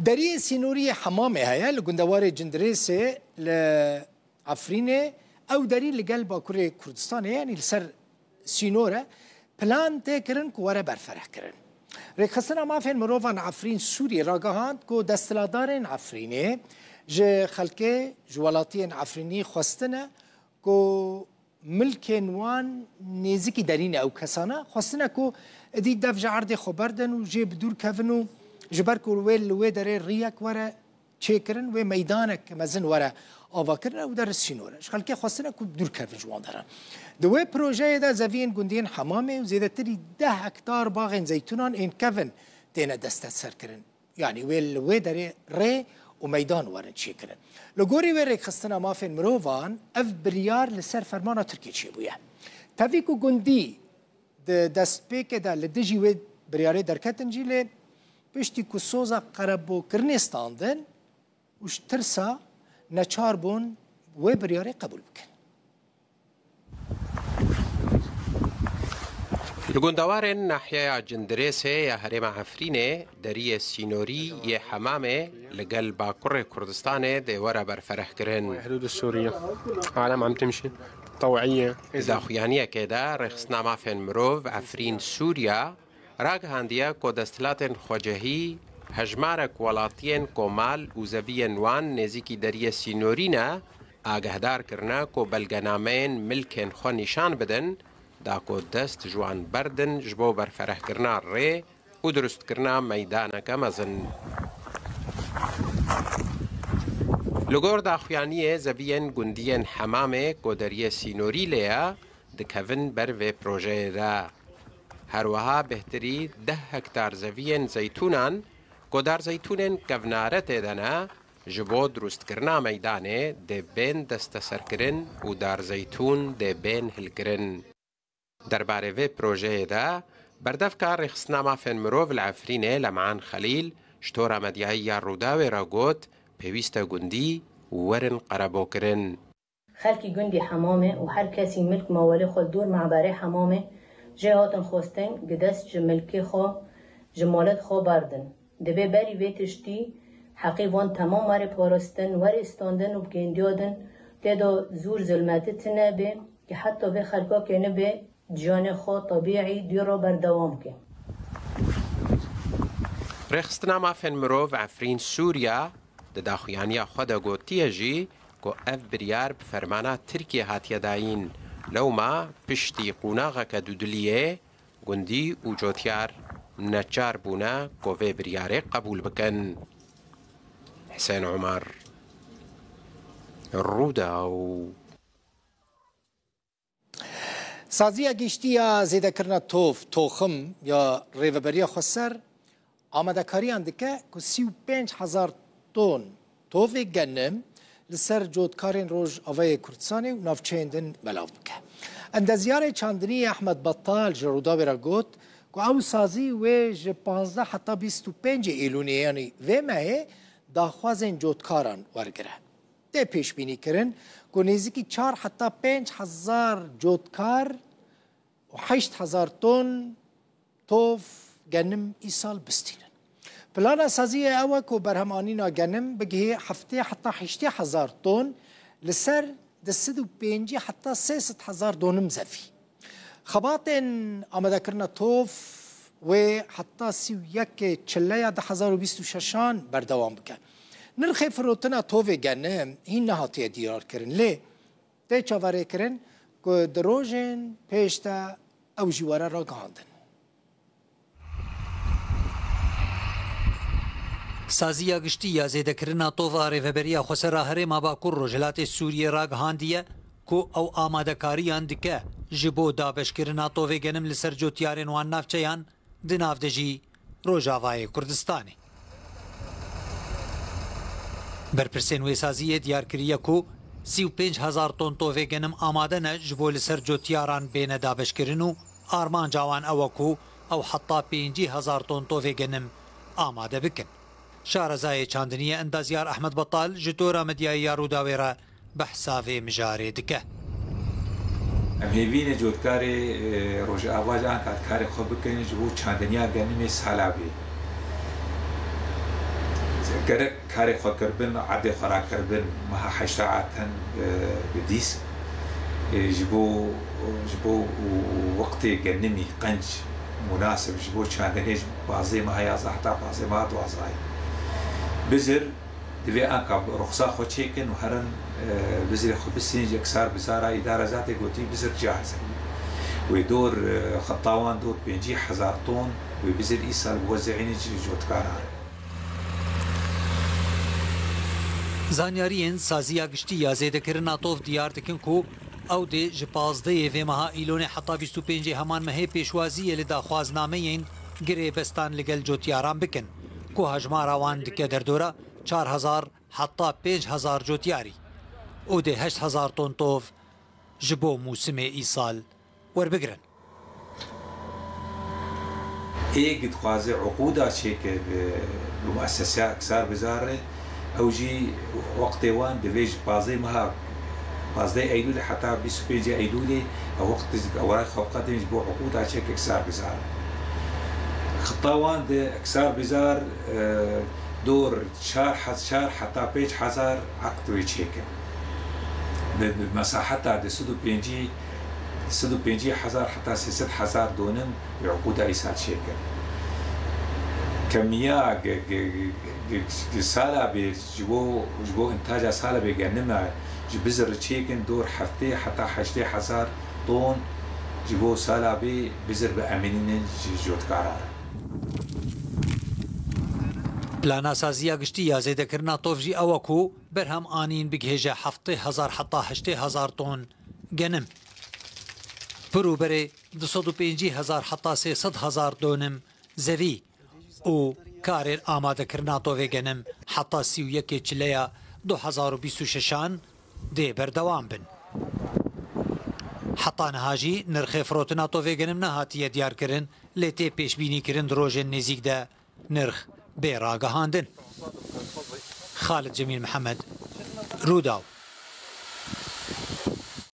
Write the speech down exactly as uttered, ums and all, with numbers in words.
Deriyê sînorî yê Hemamê heye li gundewarê Cindirêsê li Efrînê. Ew derî li gel Bakurê Kurdistanê, yanî li ser sînor e. Plan tê kirin ku were berferehkirin. Rêkxistina Mafên Mirovan Efrîn Sûriyê ragihand ku desthilatdarên Efrînê ji xelkê, ji welatiyên Efrînî xwestine ku milkên wan nêzîkî derî ne ew kesana. Xwestine ku êdî dev ji erdê xwe berdin û jê bi dûr kevin û ji ber ku wê li wê derê riyek were çêkirin, wê meydanek mezin were avakirin, ew der sînor e. Ji xelkê xwestine ku dûr kevin ji wan deran. Di wê projeyê de zeviyên gundiyên Hemamê û zêdetirî deh hektar baxên zeytûnan ên kevin têne desteserkirin. Yanî wê li wê derê rê û meydan werin çêkirin. Li gorî wê rêkxistina mafên mirovan ev biryar li ser fermana Tirkiyê çêbûye. Tevî ku gundî di destpêkê de li dijî wê biryarê derketin jî, lê piştî ku soza qerebokirinê standin û ji tirsa neçar bûn wê biryarê qebûl bikin. Li gundewarên nahiyeya Cindirêsê ya herêma Efrînê, deriyê sînorî yê Hemamê li gel Bakurê Kurdistanê dê were berferehkirin. حدود سوريا. عالم عم تمشي. طوعية. Di daxuyaniyekê de Rêxistina Mafên Mirov Efrîn Sûriya ragihandiye ku desthilatên xwecihî hejmarek welatiyên ku mal û zeviyên wan nêzîkî deriyê sînorî ne, agehdar kirine ku belgenameyên milkên xwe nîşan bidin, da ku dest ji wan berdin ji bo berferehkirina rê û dirustkirina meydaneke mezin. Li gor daxuyaniyê zeviyên gundiyên Hemamê ku deriyê sînorî lê ye, dikevin ber vê projeyê de. Her wiha bêhtirî deh hektar zeviyên zeytûnan ku darzeytûnên kevnare tê de ne, ji bo dirustkirina meydanê dê bên desteserkirin û darzeytûn dê bên hilkirin. Derbarê vê projeyê de berdevka Rêxistina Mafên Mirov li Efrînê Lem'an Xelîl ji tora medyayî ya Rûdawê re got, pêwîst e gundî werin qerebokirin. Xelkî gundî Hemamê û her kesî milk mawelê xwe li dor me'berê Hemamê jê hatin xwestin gi dest ji milkê xwe, ji malet xwe berdin. Divê berî vê tiştî heqê van temam were parastin, were standin û bi gêndiya din tê de zûr zilmeti tine be, ki heta vê xelka kênibe jiyanê xwe tebîî dû re berdewam ke. Rêxistina Mafên Mirov Efrîn Sûriya di daxuyaniya xwe de gotiye jî ku ev biryar bi fermana Tirkiyê hatiye dayîn. Lewma piştî qonaxeke dudiliyê gundî û cotyar neçar bûne ku vê biryarê qebûl bikin. Husên Omer, Rûdaw. Saziya Giştî ya Zêdekirina Tov, Toxim, ya Rêveberiya Xweser amadekariyan dike ku sî û pênc hezar ton tovê genim li ser cotkarên Rojavayê Kurdistanê û navçeyên din belav bike. Endezyarê çandiniyê Ehmed Batal ji Rûdawê re got ku ew sazî wê ji panzdeh heta bîst û pêncê Êlûnê, yanî vê mehê, daxwazên cotkaran wergire. Tê pêşbînî kirin ku nêzîkî çar heta pênc hezar cotkar û heşt hezar ton tov genim îsal bistînin. Plana saziyê ew e ku berhemanîna genim bigihê heftê heta heştê hezar ton li ser di sed û pêncî heta sê sed hezar donim zevî. Xebatên amadekirina tov wê heta sî û yekê Çileya du hezar û bîst û şeşan berdewam bike. Nirxê firotina tovê genim hîn nehatiye diyarkirin, lê tê çaverêkirin ku di rojên pêş de ew jî were ragihandin. Saziya Giştî ya Zêdekirina Tov a Rêveberiya Xweser a Herêma Bakur Rojhilatê Sûriyê ragihandiye ku ew amadekariyan dike ji bo dabeşkirina tovê genim li ser cotyarên wan navçeyan, di nav de jî Rojavayê Kurdistanê. Berpirsên wê saziyê diyar kiriye ku sî û pênc hezar ton tovê genim amade ne ji bo li ser cotyaran bêne dabeşkirin û armanca wan ew e ku ew heta pêncî hezar ton tovê genim amade bikin. Şarezayê çandiniyê endezyar Ehmed Batal ji tora medyayê ya Rûdawê re behsa vê mijarê dike. Em hêvî ne cotkarê, e, Rojava jî anka karê xwe bikin ji bo çandiniya genimê sala vê. Gerek karê xwe kiribin, erdê xwe rakiribin, meha heşta aten, e, bi dîsk. E, ji bo, ji bo wextê genimî qenc munasib, ji bo çandinê ji pazdeh meha yazdeh heta pazdeh meha duwazdeh. Bizir divê anka ruxsa xwe çêkin û herin, e, bizirê xwe bisînin ji Eksar Bizara, îdara zatê gotî bizir cahiz e. Wê dor, e, xeta wan dor pêncî hezar ton wê bizir îsal biwezîînin ji cotkara re. Zanyariyên Saziya Giştî ya Zêdekirina Tov diyar dikin ku ew dê ji pazdehê vê meha Îlonê heta bîst û pêncê heman mehê pêşwaziyê li daxwaznameyên girêbestan li gel cotyaran bikin, ku hejmara wan dike derdora çar hezar heta pênc hezar cotyarî û dê heşt hezar ton tov ji bo mûsimê îsal werbigirin. Êk dixwaze uqûda çêke bi, bi muesseseya Eksar Bizar re, ew jî wextê wan divê ji pazdeh meha, pazdeh Eylûlê heta bîst û pêncê Eylûlê, ew wext ji ewaray xwe biqedin ji bo uqûda çêke Eksar Bizar re. Xita wan di Eksar Bizar, e, dor çar hez-, çar heta pênc hezar eqd wê çêkin. Bi, bi mesaheta di sed û pêncî, sed û pêncî hezar heta sê sed hezar donim wê uqûda îsal çêkin. Kemiya ge-, ge-, ge-, ge-, sala bê ji bo, ji bo întaca sala bê genime ji bizir çêkin dor heftê heta heştê hezar ton ji bo sala bê bizir biemînînin ji cotkara re. Plana saziya giştî ya zêdekirina tov jî ew e ku berhem anîn bigihêje heftê hezar heta heştê hezar ton genim. Pir û berê du sed û pêncî hezar heta sê sed hezar donim zevî û karên amadekirina tovê genim heta sî û yekê çileya du hezar û bîst û şeşan dê berdewam bin. Heta niha jî nirxê firotina tovê genim nehatiye diyarkirin, lê tê pêşbînîkirin di rojên nêzîk de nirx bê ragihandin. Xalid Cemîl Mihemed, Rûdaw.